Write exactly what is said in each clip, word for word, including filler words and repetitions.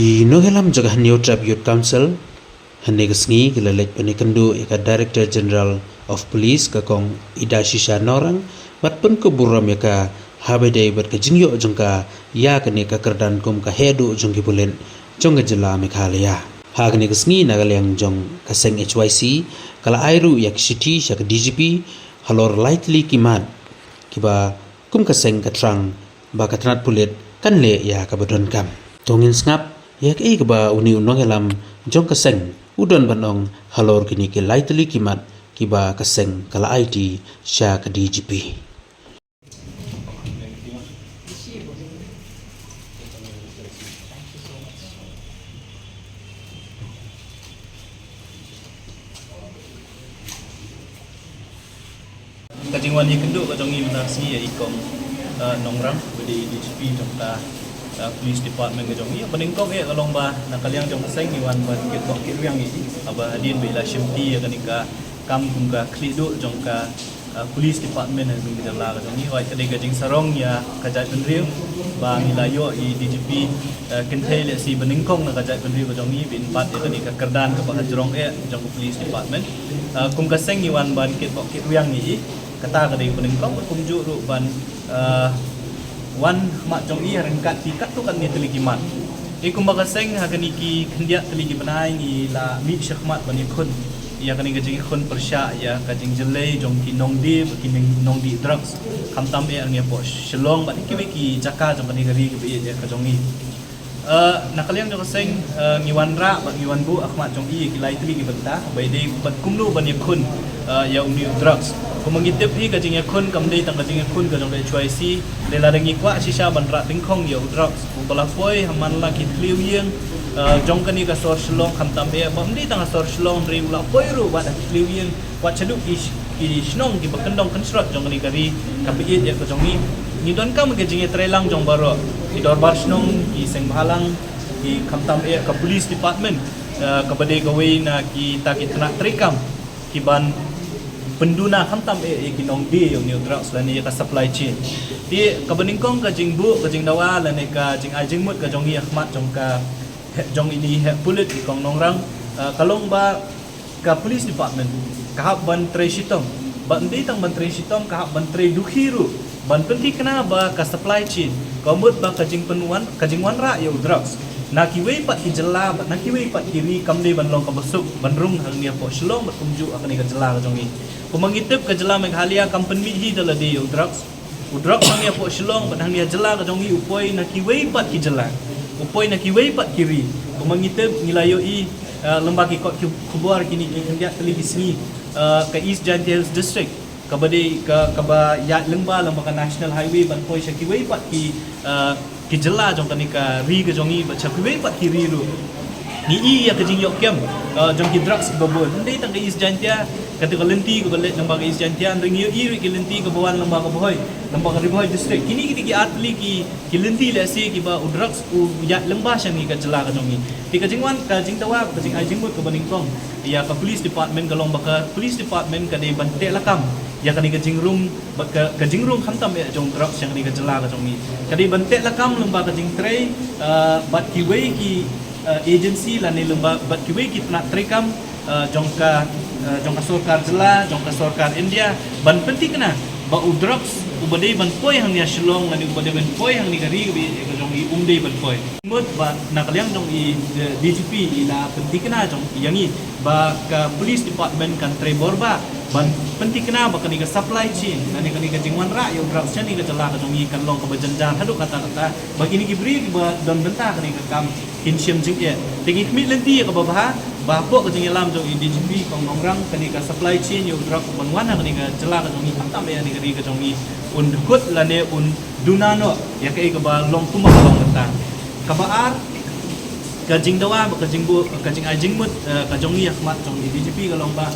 Ki nongïalam jong ka Hynñiewtrep Youth Council hynne ka sngi ki la leit ban ïakynduh ïa ka Director General of Police, ka Kong Idashisha Nongrang, bad pynkup burom ïa ka haba ïadei bad ka jingïoh jong ka ïa kane ka kyrdan kum ka heh duh jong ki pulit jong ka jylla Meghalaya. Ha kane ka sngi, na ka liang jong ka seng H Y C, ka la ai ruh ïa ka shithi sha ka D G P halor lai tylli ki mat kiba kum ka seng ka thrang ba ka tnat pulit kan leh ïa kaba donkam. To ngin sngap ïa kaei kaba une u nongïalam jong ka seng u don ban ong halor kine ki lai tylli ki mat kiba ka seng ka la aiti sha ka D G P. Ka jingwan ïakynduh ka jong ngi mynta ka sngi ïa i Kong, eh, Nongrang, ba dei i D G P jong ka, eh, Police Department ka jong ngi. Ba nyngkong eh ka long ba na ka liang jong ka seng ngi wan ban kitbok kitrwiang ïa i, haba hadien ba i la shimti ïa kane ka kam kum ka khlieh duh jong ka, eh, Police Department ha ka jylla ka jong ngi. Hooid, ka dei ka jingsarong ïa ka jaitbynriew ba ngi la ïoh i D G P, eh, kynthei lehse ba nyngkong na ka jaitbynriew ka jong ngi ban bat ïa kane ka kyrdan kaba ha jrong eh jong ka Police Department. Eh, kum ka seng ngi wan ban kitbok kitrwiang ïa i, kata ka dei ba nyngkong, kumjuh ruh ban, eh, wan khmat jong i ha ryngkat ki katto katne tylli ki mat. I kumba ka seng ha kane ki khyndiat tylli ki bnai ngi la mih shakhmat ban ïakhun ïa kane ka jingïakhun pyrshah ïa ka jingjyllei jong ki nongdie bad ki nong-, nongdie drugs, khamtam eh hangne hapoh Shillong bad kiwei ki jaka jong kane ka ri kaba ïeit eh ka jong ngi. Eh, na ka liang jong ka seng, eh, ngi wanrah bad ngi wanbuh ha khmat jong i ïa ki lai tylli ki bynta ba ïadei bad kumno ban ïakhun, eh, ïa une u drugs. Kumba ngi tip hi, ka jingïakhun kam dei tang ka jingïakhun ka jong ka H Y C. Dei lada ngi kwah shisha ban rah tyngkhong ïa u drugs uba la poi ha man la ki thliew ïing, eh, jong kane ka sor Shillong, khamtam eh ba ym dei tang ha sor Shillong, hynrei u la poi ruh wat ha ki thliew ïing, wat shaduh ki sh-, ki shnong kiba kyndong kynshrot jong kane ka ri kaba ïeit eh ka jong ngi. Ngi donkam ka jingïatreilang jong baroh, ki dorbar shnong, ki sengbhalang, ki khamtam eh ka Police Department, eh, kaba dei kawei na kita ki tnat treikam ki ban pynduna khamtam eh ïa ki nongdie ïa une u drugs lane ïa ka supply chain. Te kaba nyngkong ka jingbuh, ka jingdawa lane ka jingai jingmut ka jong ngi ha khmat jong ka, jong ine i heh pulit i Kong Nongrang, eh, ka long ba ka Police Department ka hap ban trei shitom, bad ym dei tang ban trei shitom, ka hap ban trei dukhi ruh ban pynthikna ba ka supply chain, ka mut ba ka jingpynwan, ka jingwanrah ïa u drugs na kiwei pat ki jylla bad na kiwei pat ki ri kam dei ban long kaba suk ban rung hangne hapoh Shillong bad kumjuh ha kane ka jylla ka jong ngi. Kumba ngi tip, ka jylla Meghalaya kam pynmih hi da lade ïa u drugs. U drugs hangne hapoh Shillong bad hangne ha jylla ka jong ngi u poi na kiwei pat ki jylla, u poi na kiwei pat ki ri. Kumba ngi tip, ngi la ïohi, eh, lyngba ki kot ki khubor kine ki khyndiat tylli ki sngi, eh, ka East Jaintia Hills District kaba dei ka, kaba ïaid lyngba, lyngba ka National Highway ban poi sha kiwei pat ki, eh, ki jylla jong kane ka ri ka jong ngi bad sha kiwei pat ki ri ruh. Ngi i ïa ka jingïoh kem, eh, jong ki drugs kiba bun. Ym dei tang ka East Jaintia, kata ka lynti kaba leit lyngba ka East Jaintia, hynrei ngi ïohi ruh ki lynti kaba wan lyngba ka Bhoi, lyngba ka Ri Bhoi District. Kine ki dei ki ar tylli ki, ki lynti lehse kiba u drugs u ïaid lyngba sha ngi ka jylla ka jong ngi. Te ka jingwan, ka jingdawa, ka jingai jingmut kaba nyngkong ïa ka Police Department ka long ba ka Police Department ka dei ban teh lakam ïa kane ka jingrung, bad ka, ka jingrung khamtam eh jong drugs sha kane ka jylla ka jong ngi. Ka dei ban teh lakam lyngba ka jingtrei, eh, bad kiwei ki, eh, agency lane lyngba bad kiwei ki tnat treikam, eh, jong ka, eh, jong ka sorkar jylla, jong ka sorkar India, ban pynthikna ba u drugs uba dei ban poi hangne ha Shillong lane uba dei ban poi hangne ka ri kaba ïeit ka jong ngi um dei ban poi. Mut ba na ka liang jong i, eh, D G P i la pynthikna jong ïa ngi ba ka Police Department kan trei bor bha ban pynthikna ba kane ka supply chain lane kane ka jingwanrah ïa u drugs sha kane ka jylla ka jong ngi kan long kaba jynjar haduh katta katta, ba kine ki briew kiba don bynta ha kane ka kam kin shem jingeh. Te ngi khmih lynti ïa kaba bha ba hapoh ka jingïalam jong i D G P Kong Nongrang, kane ka supply chain ïa u drugs ban wan ha kane ka jylla ka jong ngi, khamtam eh ha kane ka ri ka jong ngi, un dkut lane un duna noh ïa kaei kaba long kumba ka long mynta. Kaba ar, ka jingdawa bad ka jingbuh, ka jingai jingmut, eh, ka jong ngi ha khmat jong i D G P ka long ba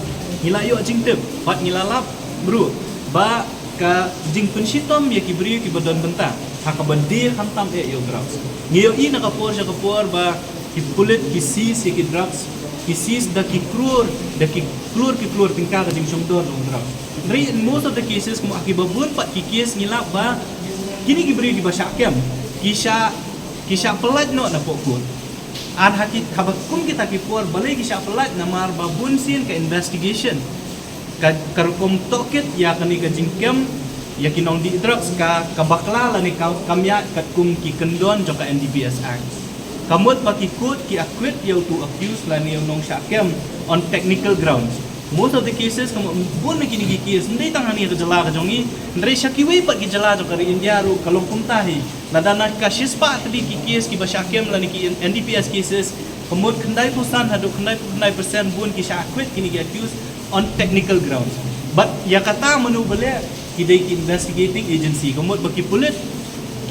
ngi la ïoh jingtip bad ngi la lap ruh ba ka jingpynshitom ïa ki briew kiba don bynta ha kaba die khamtam eh ïa u drugs. Ngi ïohi na ka por sha ka por ba ki pulit ki seize ïa ki drugs, ki seize da ki klur, da ki klur ki klur tyngka ka jingshongdor jong u drugs. Hynrei in most of the cases, kum ha kiba bun pat ki case ngi lap ba kine ki briew kiba shah kem ki shah, ki shah pyllait noh na poh court. Ar ha ki, haba kum kita ki por balei ki shah pyllait, namar ba bun sien ka investigation, ka, ka rukom tohkit ïa kane ka jingkem ïa ki nongdih drugs, ka, ka bakla lane ka, kam ïaid katkum ki kyndon jong ka N D P S Act. Ka mut ba ki court ki acquit ïa utu u accused lane u nongshah kem on technical grounds. Most of the cases, ka mut bun na kine ki case, ym dei tang hangne ha ka jylla ka jong ngi, hynrei sha kiwei pat ki jylla jong ka ri India ruh ka long kumta hi. Lada na ka shispah tylli ki case kiba shah kem lane ki N D P S cases, ka mut khyndai phew san haduh khyndai phew khyndai percent bun ki shah acquit kine ki accused on technical grounds. But ïa kata mano ba leh? Ki dei ki investigating agency, ka mut ba ki pulit,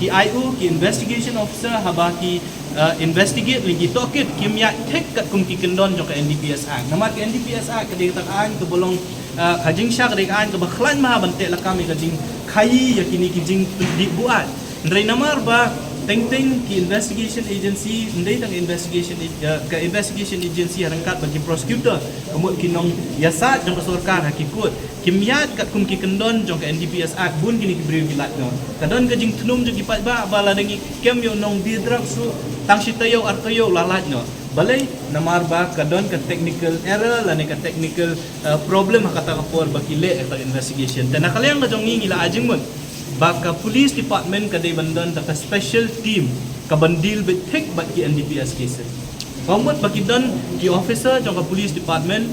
ki I O, ki investigation officer, haba ki, uh, investigate lane ki tohkit, kim ïaid thik katkum ki kyndon jong ka N D P S Act. Namar ka N D P S Act ka dei kata ka aiñ kaba long, uh, ka jingshah, ka dei ka aiñ kaba khlaiñ bha ban teh lakam ïa ka jingkhaii ïa kine ki jingdih buaid. Hynrei namar ba teng teng ki investigation agency, ym dei tang investigation ag-, eh, ka investigation agency ha ryngkat bad ki prosecutor, ka mut ki nongïasaid jong ka sorkar ha ki court, kim ïaid katkum ki kyndon jong ka N D P S Act, bun kine ki briew ki lait noh. Ka don ka jingthnum jong ki paidbah ba lada ngi kem ïa u nongdih drugs ruh, tang shi taïew ar taïew la lait noh. Balei? Namar ba ka don ka technical error lane ka technical, eh, problem ha kata ka por ba ki leh ïa ka investigation. Te na ka liang ka jong ngi, ngi la ai jingmut ba ka police department ka dei ban don da ka special team kaban deal beit thik bad ki N D P S cases. Ka mut ba ki don ki officer jong ka police department,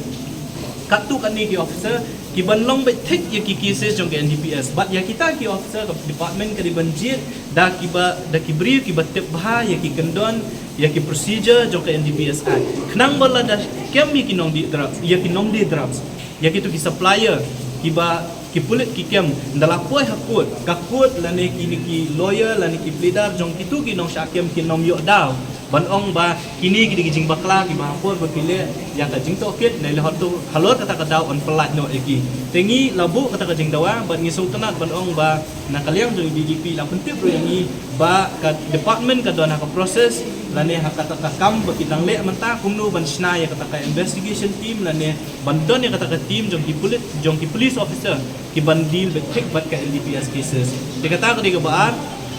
katto katne ki officer, kiban long beit thik ïa ki cases jong ka N D P S. Bad ïa kita ki officer, ka department ka dei ban jied da kiba, da ki briew kiba tip bha ïa ki kyndon, ïa ki procedure jong ka N D P S Act. Khnang ba lada kem ïa ki nongdih drugs, ïa ki nongdih drugs, ïa kito ki supplier, kiba ki pulit ki kem, ynda la poi ha court, ka court lane kine ki lawyer lane ki pleader jong kito ki nongshah kem kin ym ïoh daw ban ong ba kine ki dei ki jingbakla kiba ha por ba ki leh ïa ka jingtohkit, ne lehse halor kata ka daw yn pyllait noh ïa ki. Te ngi la buh kata ka jingdawa bad ngi sngewtynnat ban ong ba na ka liang jong i D G P la pyntip ruh ïa ngi ba ka department ka don ha ka process lane ha kata ka kam ba ki dang leh mynta, kumno ban shna ïa kata ka investigation team lane ban don ïa kata ka team jong ki pulit, jong ki police officer, kiban deal beit thik bad ka N D P S cases. Te kata ka dei kaba ar.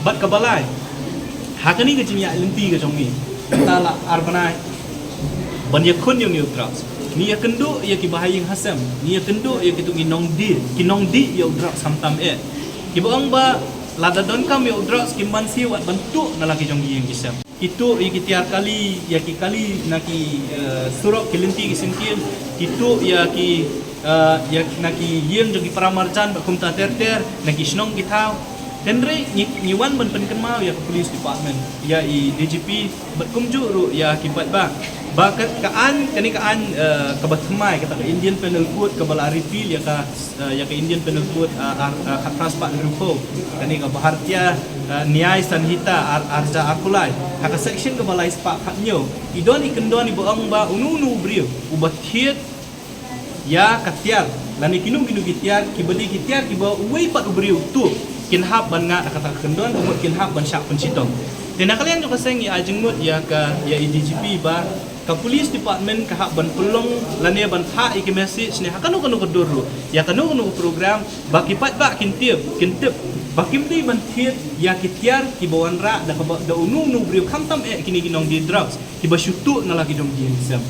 Bad kaba lai, ha kane ka jingïaid lynti ka jong ngi, kata la ar bnai ban ïakhun ïa une u drugs. Ngi ïakynduh ïa kiba ha ïing ha sem, ngi ïakynduh ïa kito ki nongdih, ki nongdih ïa u drugs khamtam eh, kiba ong ba lada donkam ïa u drugs kim ban siew wat ban tuh na la ki jong ki ïing ki sem. Ki tuh ïa ki tiar kali, ïa ki kali na ki, eh, surok, ki lynti ki syngkien, ki tuh ïa ki, eh, ïa na ki ïing jong ki para marjan bad kumta ter ter, na ki shnong ki thaw. Hynrei ngi, ngi wan ban pynkynmaw ïa ka police department, ïa i D G P bad kumjuh ruh ïa ki paidbah ba ka, ka aiñ, kane ka aiñ, eh, kaba thymmai, kata ka Indian Penal Code kaba la repeal ïa ka, eh, ïa ka Indian Penal Code, eh, ar, eh, khatphra spah hynriewphew, kane ka Bharatiya, eh, Nyay Sanhita ar, arhajar arphew lai, ha ka section kaba lai spah khathynñiew, i don i kyndon iba ong ba uno uno u briew uba thied ïa ka tiar lane kino kino ki tiar, kiba dei ki tiar kiba uwei pat u briew tuh, kin hap ban ngat da kata ka kyndon, ka mut kin hap ban shah pynshitom. Te na ka liang jong ka seng ngi ai jingmut ïa ka, ïa i D G P ba ka police department ka hap ban pynlong lane ban phah ïa ki message ne ha kano kano ka dur ruh, ïa kano kano ka program, ba ki paidbah kin tip, kin tip ba kim dei ban thied ïa ki tiar kiba wanrah da kaba, da uno uno u briew, khamtam eh kine ki nongdih drugs kiba shu tuh na la ki jong ki ïing ki sem.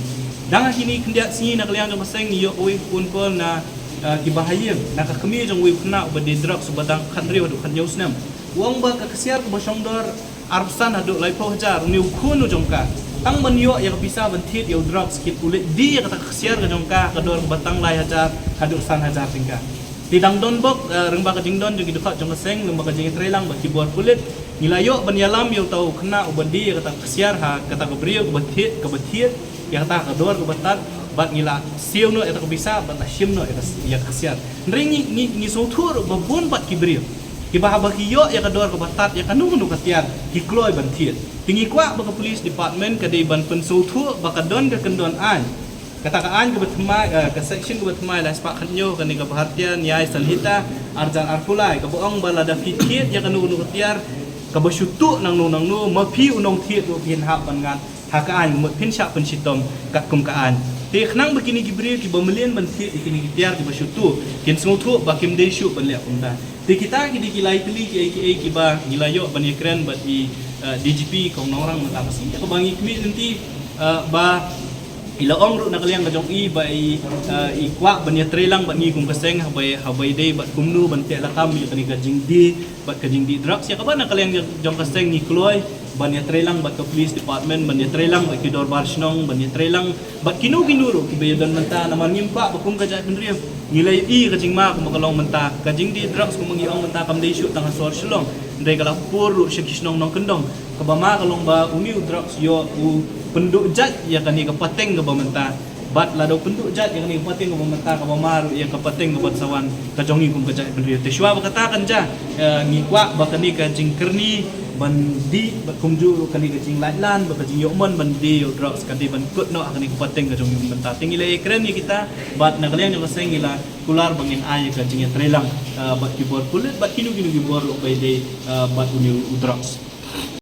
Dang ha kine khyndiat sngi na ka liang jong ka seng ngi ïoh kawei ka phone call na, eh, kiba ha ïing, na ka kmie jong uwei u khynnah uba dih drugs uba dang khathynriew haduh khathynñiew snem. U ong ba ka ksiar kaba shong dor arphew san haduh laiphew hajar, une u khun u jong ka, tang ban ïoh ïa ka pisa ban thied ïa u drugs, ki, u leit dih ïa kata ka ksiar ka jong ka ha ka dor kaba tang lai hajar haduh san hajar tyngka. Te dang don bok, eh, lyngba ka jingdon jong ki dkhot jong ka seng, lyngba ka jingïatreilang bad ki bor pulit, ngi la ïoh ban ïalam ïa uta u khynnah uba dih ïa kata ka ksiar ha kata ka briew kaba thied, kaba thied ïa kata ha ka dor kaba tad, bad ngi la siew noh ïa kata ka pisa bad la shim noh ïa ka, ïa ka ksiar. Hynrei ngi, ngi, ngi sngewthuh ruh ba bun pat ki briew kiba haba ki ïoh ïa ka dor kaba tad ïa kano kano ka tiar ki kloi ban thied. Te ngi kwah ba ka police department ka dei ban pynsngewthuh ba ka don ka kyndon aiñ, kata ka aiñ kaba thymmai, eh, ka section kaba thymmai lai spah khathynñiew, kane ka Bharatiya Nyay Sanhita arhajar arphew lai, kaba ong ba lada phi thied ïa kano kano ka tiar kaba shu tuh nangno nangno, ma phi u nongthied ruh phin hap ban ngat ha ka aiñ, mut phin shah pynshitom katkum ka aiñ. Te khnang ba kine ki briew kiba mlien ban thied ïa kine ki tiar kiba shu tuh kin sngewthuh ba kim dei shuh ban leh kumta. Te kita ki dei ki lai tylli kiei kiei kiba ngi la ïoh ban ïakren bad i, uh, D G P Kong Nongrang mynta ka sngi. Kaba ngi khmih lynti, uh, ba i la ong ruh na ka liang ka jong i ba i, uh, i kwah ban ïatreilang bad ngi kum ka seng haba, haba ïadei bad kumno ban teh lakam ïa kane ka jingdie bad ka jingdih drugs. Ïa kaba na ka liang jong ka seng ngi kloi ban ïatreilang bad ka police department, ban ïatreilang bad ki dorbar shnong, ban ïatreilang bad kino kino ruh kiba ïadon mynta. Namar ngim kwah ba kum ka jaitbynriew ngi la ïohi ka jingma kumba ka long mynta, ka jingdih drugs kumba ngi ong mynta kam dei shuh tang ha sor Shillong, hynrei ka la pur ruh sha ki shnong nongkyndong. Kaba ma ka long ba une u drugs ïoh u pynduh jait ïa kane ka pateng kaba mynta. Bad lada u pynduh jait ïa kane ka pateng kaba mynta, kaba ma ruh ïa ka pateng kaba sa wan ka jong ngi kum ka jaitbynriew. Te shuwa ba kata kan jia, eh, ngi kwah ba kane ka jingkyrni ban dih bad kumjuh ruh kane ka jinglait lan bad ka jingïoh mon ban dih ïa u drugs ka dei ban kut noh ha kane ka pateng ka jong ngi mynta. Te ngi la ïakren ïa kita bad na ka liang jong ka seng ngi la kular ba ngin ai ïa ka jingïatreilang, eh, bad ki bor pulit bad kino kino ki bor ruh ba ïadei, eh, bad une u drugs.